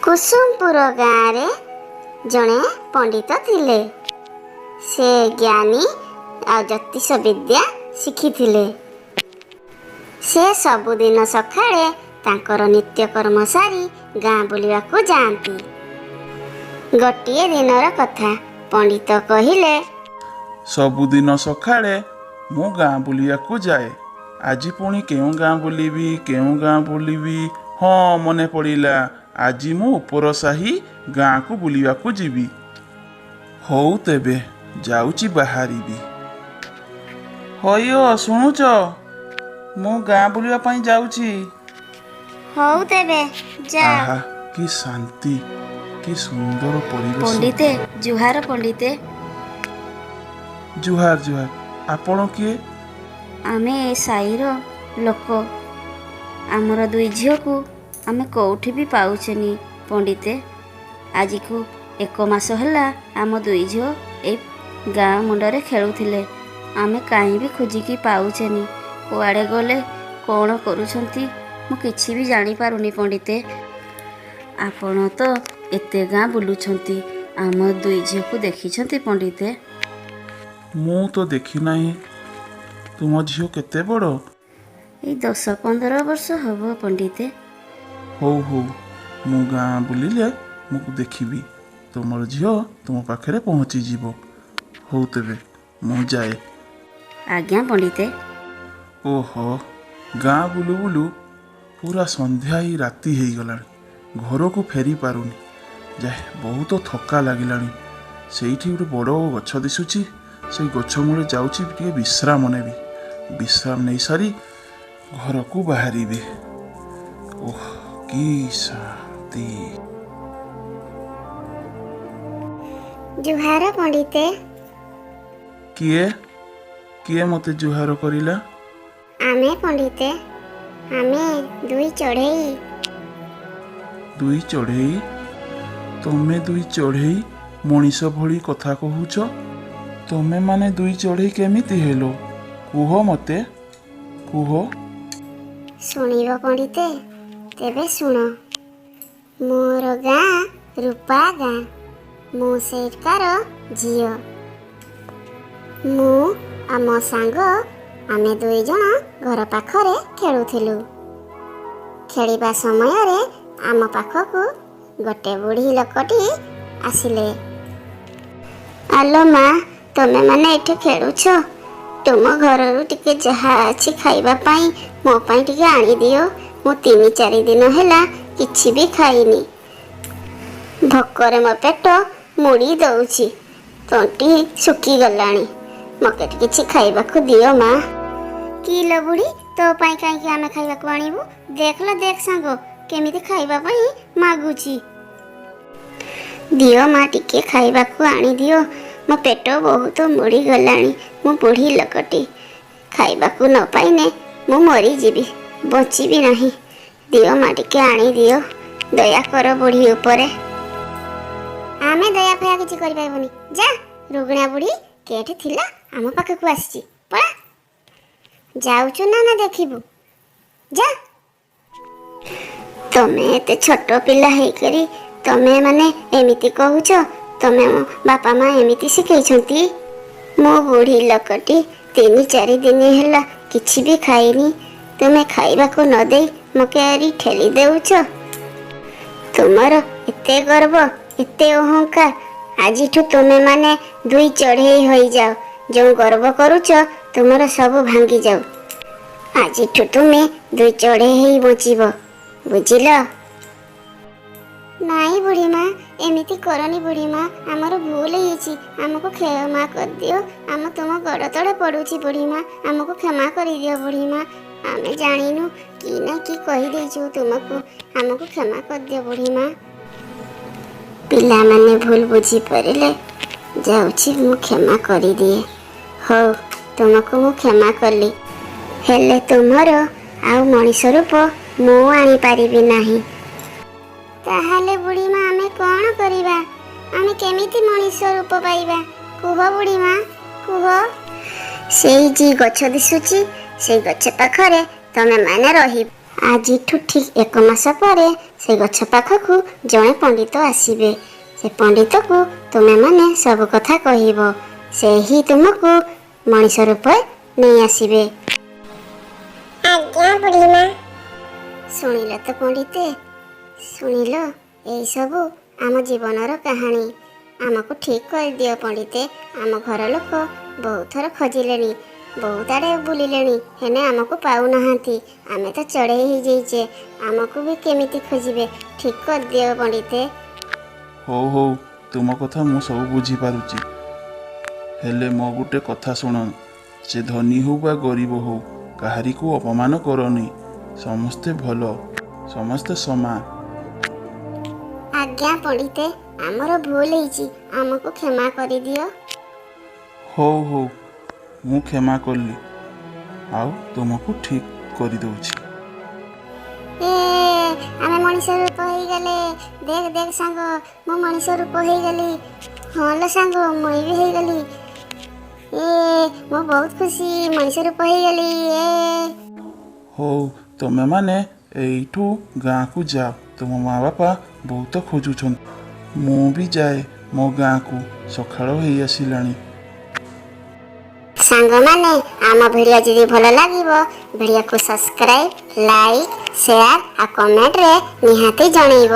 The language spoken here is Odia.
କୁସୁମପୁର ଗାଁରେ ଜଣେ ପଣ୍ଡିତ ଥିଲେ। ସେ ଜ୍ଞାନୀ ଆଉ ଜ୍ୟୋତିଷ ବିଦ୍ୟା ଶିଖିଥିଲେ। ସେ ସବୁଦିନ ସକାଳେ ତାଙ୍କର ନିତ୍ୟକର୍ମ ସାରି ଗାଁ ବୁଲିବାକୁ ଯାଆନ୍ତି। ଗୋଟିଏ ଦିନର କଥା, ପଣ୍ଡିତ କହିଲେ, ସବୁଦିନ ସକାଳେ ମୁଁ ଗାଁ ବୁଲିବାକୁ ଯାଏ। ଆଜି ପୁଣି କେଉଁ ଗାଁ ବୁଲିବି, କେଉଁ ଗାଁ ବୁଲିବି? ହଁ, ମନେ ପଡ଼ିଲା, ଆଜି ମୁଁ ଉପର ସାହି ଗାଁକୁ ବୁଲିବାକୁ ଯିବି। ହଉ ତେବେ, ଯାଉଛି ବାହାରିବି। ହଇଓ, ଶୁଣୁଛ? ମୁଁ ଗାଁ ବୁଲିବା ପାଇଁ ଯାଉଛି। ହଉ ତେବେ ଯା। ଆହା, କି ଶାନ୍ତି, କି ସୁନ୍ଦର ପରିବେଶ! ପଣ୍ଡିତେ, ଜୁହାର ପଣ୍ଡିତେ। ଜୁହାର ଜୁହାର। ଆପଣ କିଏ? ଆମେ ଏ ସାହିର ଲୋକ। ଆମର ଦୁଇ ଝିଅକୁ ଆମେ କୋଉଠି ବି ପାଉଛେନି ପଣ୍ଡିତେ। ଆଜିକୁ ଏକ ମାସ ହେଲା ଆମ ଦୁଇ ଝିଅ ଏଇ ଗାଁ ମୁଣ୍ଡରେ ଖେଳୁଥିଲେ। ଆମେ କାହିଁ ବି ଖୋଜିକି ପାଉଛେନି। କୁଆଡ଼େ ଗଲେ, କ'ଣ କରୁଛନ୍ତି, ମୁଁ କିଛି ବି ଜାଣିପାରୁନି ପଣ୍ଡିତେ। ଆପଣ ତ ଏତେ ଗାଁ ବୁଲୁଛନ୍ତି, ଆମ ଦୁଇ ଝିଅକୁ ଦେଖିଛନ୍ତି ପଣ୍ଡିତେ? ମୁଁ ତ ଦେଖିନାହିଁ। ତୁମ ଝିଅ କେତେ ବଡ଼? ଏଇ 10-15 ବର୍ଷ ହବ ପଣ୍ଡିତେ। ହଉ ହଉ, ମୁଁ ଗାଁ ବୁଲିଲେ ମୁଁ ଦେଖିବି, ତୁମର ଝିଅ ତୁମ ପାଖରେ ପହଞ୍ଚିଯିବ। ହଉ ତେବେ, ମୁଁ ଯାଏ। ଆଜ୍ଞା ପଣ୍ଡିତେ। ଓହୋ, ଗାଁ ବୁଲୁ ବୁଲୁ ପୁରା ସନ୍ଧ୍ୟା ହେଇ ରାତି ହେଇଗଲାଣି। ଘରକୁ ଫେରି ପାରୁନି। ଯାଏ, ବହୁତ ଥକା ଲାଗିଲାଣି। ସେଇଠି ଗୋଟେ ବଡ଼ ଗଛ ଦିଶୁଛି। ସେଇ ଗଛ ମୂଳେ ଯାଉଛି, ଟିକେ ବିଶ୍ରାମ ନେବି। ବିଶ୍ରାମ ନେଇସାରି ଘରକୁ ବାହାରିବି। ଓହ, କି ଶାନ୍ତି! ଜୁହାର ପଣ୍ଡିତେ। କିଏ, କିଏ ମୋତେ ଜୁହାର କରିଲା? ଆମେ ପଣ୍ଡିତେ, ଆମେ ଦୁଇ ଚଢ଼େଇ। ଦୁଇ ଚଢ଼େଇ? ତମେ ଦୁଇ ଚଢ଼େଇ ମଣିଷ ଭଳି କଥା କହୁଛ? ତମେ ମାନେ ଦୁଇ ଚଢ଼େଇ କେମିତି ହେଲ? କୁହ, ମୋତେ କୁହ। ଶୁଣିବ ପଣ୍ଡିତେ? ତେବେ ଶୁଣ। ମୋର ଗାଁ ରୂପା ଗାଁ। ମୁଁ ସେଇଠିକାର ଝିଅ। ମୁଁ ଆଉ ମୋ ସାଙ୍ଗ, ଆମେ ଦୁଇ ଜଣ ଘର ପାଖରେ ଖେଳୁଥିଲୁ। ଖେଳିବା ସମୟରେ ଆମ ପାଖକୁ ଗୋଟେ ବୁଢ଼ୀ ଲୋକଟି ଆସିଲେ। ଆଲୋ ମା, ତମେ ମାନେ ଏଠି ଖେଳୁଛ, ତୁମ ଘରରୁ ଟିକେ ଯାହା ଅଛି ଖାଇବା ପାଇଁ ମୋ ପାଇଁ ଟିକେ ଆଣିଦିଅ। ମୁଁ 3-4 ଦିନ ହେଲା କିଛି ବି ଖାଇନି। ଭୋକରେ ମୋ ପେଟ ମୁଡ଼ି ଦଉଛି, ତଣ୍ଟି ଶୁଖିଗଲାଣି। ମୋତେ କିଛି ଖାଇବାକୁ ଦିଅ ମା। କି ଲୋ ବୁଢ଼ୀ, ତୋ ପାଇଁ କାହିଁକି ଆମେ ଖାଇବାକୁ ଆଣିବୁ? ଦେଖ ଲୋ ଦେଖ ସାଙ୍ଗ, କେମିତି ଖାଇବା ପାଇଁ ମାଗୁଛି। ଦିଅ ମା, ଟିକେ ଖାଇବାକୁ ଆଣିଦିଅ। ମୋ ପେଟ ବହୁତ ମୁଡ଼ିଗଲାଣି। ମୁଁ ବୁଢ଼ୀ ଲୋକଟି, ଖାଇବାକୁ ନ ପାଇନେ ମୁଁ ମରିଯିବି, ବଞ୍ଚିବି ନାହିଁ। ଦିଅ ମା, ଟିକେ ଆଣିଦିଅ। ଦୟା କର ବୁଢ଼ୀ ଉପରେ। ଆମେ ଦୟା ଫୟା କିଛି କରିପାରିବୁନି। ଯା, ରୁଗଣା ବୁଢ଼ୀ କେଠି ଥିଲା, ଆମ ପାଖକୁ ଆସିଛି। ପଳା। ଯାଉଛୁ ନା ନା ଦେଖିବୁ? ଯା। ତମେ ଏତେ ଛୋଟ ପିଲା ହେଇକରି ତମେ ମାନେ ଏମିତି କହୁଛ? ତମେ ମୋ ବାପା ମା ଏମିତି ଶିଖେଇଛନ୍ତି? ମୁଁ ବୁଢ଼ୀ ଲୋକଟି, 3-4 ଦିନ ହେଲା କିଛି ବି ଖାଇନି। ତୁମେ ଖାଇବାକୁ ନ ଦେଇ ମୋତେ ଆରି ଠେଲି ଦେଉଛ। ତୁମର ଏତେ ଗର୍ବ, ଏତେ ଅହଙ୍କାର? ଆଜିଠୁ ତୁମେ ମାନେ ଦୁଇ ଚଢ଼େଇ ହୋଇଯାଅ। ଯେଉଁ ଗର୍ବ କରୁଛ, ତୁମର ସବୁ ଭାଙ୍ଗିଯାଉ। ଆଜିଠୁ ତୁମେ ଦୁଇ ଚଢ଼େଇ ହେଇ ବଞ୍ଚିବ, ବୁଝିଲ? ନାଇଁ ବୁଢ଼ୀ ମା, ଏମିତି କରନି ବୁଢ଼ୀ ମା। ଆମର ଭୁଲ ହେଇଛି, ଆମକୁ କ୍ଷମା କରିଦିଅ। ଆମ ତୁମ ଗୋଡ଼ ତଳେ ପଡ଼ୁଛି ବୁଢ଼ୀ ମା, ଆମକୁ କ୍ଷମା କରିଦିଅ ବୁଢ଼ୀ ମା। ଆମେ ଜାଣିନୁ କି ନା କି କହିଦେଇଛୁ ତୁମକୁ। ଆମକୁ କ୍ଷମା କରିଦିଅ ବୁଢ଼ୀ ମା। ପିଲାମାନେ ଭୁଲ ବୁଝିପାରିଲେ, ଯାଉଛି ମୁଁ କ୍ଷମା କରିଦିଏ। ହଉ, ତୁମକୁ ମୁଁ କ୍ଷମା କଲି। ହେଲେ ତୁମର ଆଉ ମଣିଷ ରୂପ ମୁଁ ଆଣିପାରିବି ନାହିଁ। ତାହେଲେ ବୁଢ଼ୀ ମା, ଆମେ କ'ଣ କରିବା? ଆମେ କେମିତି ମଣିଷ ରୂପ ପାଇବା? କୁହ ବୁଢ଼ୀ ମା, କୁହ। ସେଇ ଯେ ଗଛ ଦିଶୁଛି, ସେଇ ଗଛ ପାଖରେ ତମେ ମାନେ ରହିବ। ଆଜିଠୁ ଠିକ ଏକ ମାସ ପରେ ସେ ଗଛ ପାଖକୁ ଜଣେ ପଣ୍ଡିତ ଆସିବେ। ସେ ପଣ୍ଡିତକୁ ତୁମେମାନେ ସବୁ କଥା କହିବ। ସେ ହିଁ ତୁମକୁ ମଣିଷ ରୂପେ ନେଇ ଆସିବେ। ଆଜ୍ଞା ବୁଢ଼ୀମା। ଶୁଣିଲ ତ ପଣ୍ଡିତେ, ଶୁଣିଲ? ଏଇସବୁ ଆମ ଜୀବନର କାହାଣୀ। ଆମକୁ ଠିକ୍ କରିଦିଅ ପଣ୍ଡିତେ। ଆମ ଘର ଲୋକ ବହୁତ ଥର ଖୋଜିଲେଣି, ବହୁତ ଆଡ଼େ ବୁଲିଲେଣି, ହେଲେ ଆମକୁ ପାଉନାହାନ୍ତି। ଆମେ ତ ଚଢ଼େଇ ହେଇଯାଇଛେ, ଆମକୁ ବି କେମିତି ଖୋଜିବେ? ଠିକ୍ କରିଦିଅ ପଣ୍ଡିତେ। ହଉ ହଉ, ତୁମ କଥା ମୁଁ ସବୁ ବୁଝିପାରୁଛି। ହେଲେ ମୋ ଗୋଟେ କଥା ଶୁଣ, ସେ ଧନୀ ହଉ ବା ଗରିବ ହଉ, କାହାରିକୁ ଅପମାନ କରନି। ସମସ୍ତେ ଭଲ, ସମସ୍ତେ ସମାନ। ଆଜ୍ଞା ପଣ୍ଡିତେ, ଆମର ଭୁଲ ହେଇଛି, ଆମକୁ କ୍ଷମା କରିଦିଅ। ହଉ ହଉ, ମୁଁ କ୍ଷମା କଲି ଆଉ ତୁମକୁ ଠିକ୍ କରିଦେଉଛି। ଏ, ଆମେ ମଣିଷ ରୂପ ହେଇଗଲେ! ଦେଖ ଦେଖ ସାଙ୍ଗ, ମୁଁ ମଣିଷ ରୂପ ହେଇଗଲି। ହଁ ଲୋ ସାଙ୍ଗ, ମୁଁ ବି ହେଇଗଲି। ଏ, ମୁଁ ବହୁତ ଖୁସି, ମଣିଷ ରୂପ ହେଇଗଲି। ଏ। ହଉ, ତୁମେମାନେ ଏଇଠୁ ଗାଁକୁ ଯାଅ। ତୁମ ମା ବାପା ବହୁତ ଖୋଜୁଛନ୍ତି। ମୁଁ ବି ଯାଏ ମୋ ଗାଁକୁ, ସକାଳ ହେଇ ଆସିଲାଣି। ସାଙ୍ଗମାନେ, ଆମ ଭିଡ଼ିଓ ଯଦି ଭଲ ଲାଗିବ, ଭିଡ଼ିଓକୁ ସବସ୍କ୍ରାଇବ୍, ଲାଇକ୍, ସେୟାର ଆଉ କମେଣ୍ଟରେ ନିହାତି ଜଣେଇବ।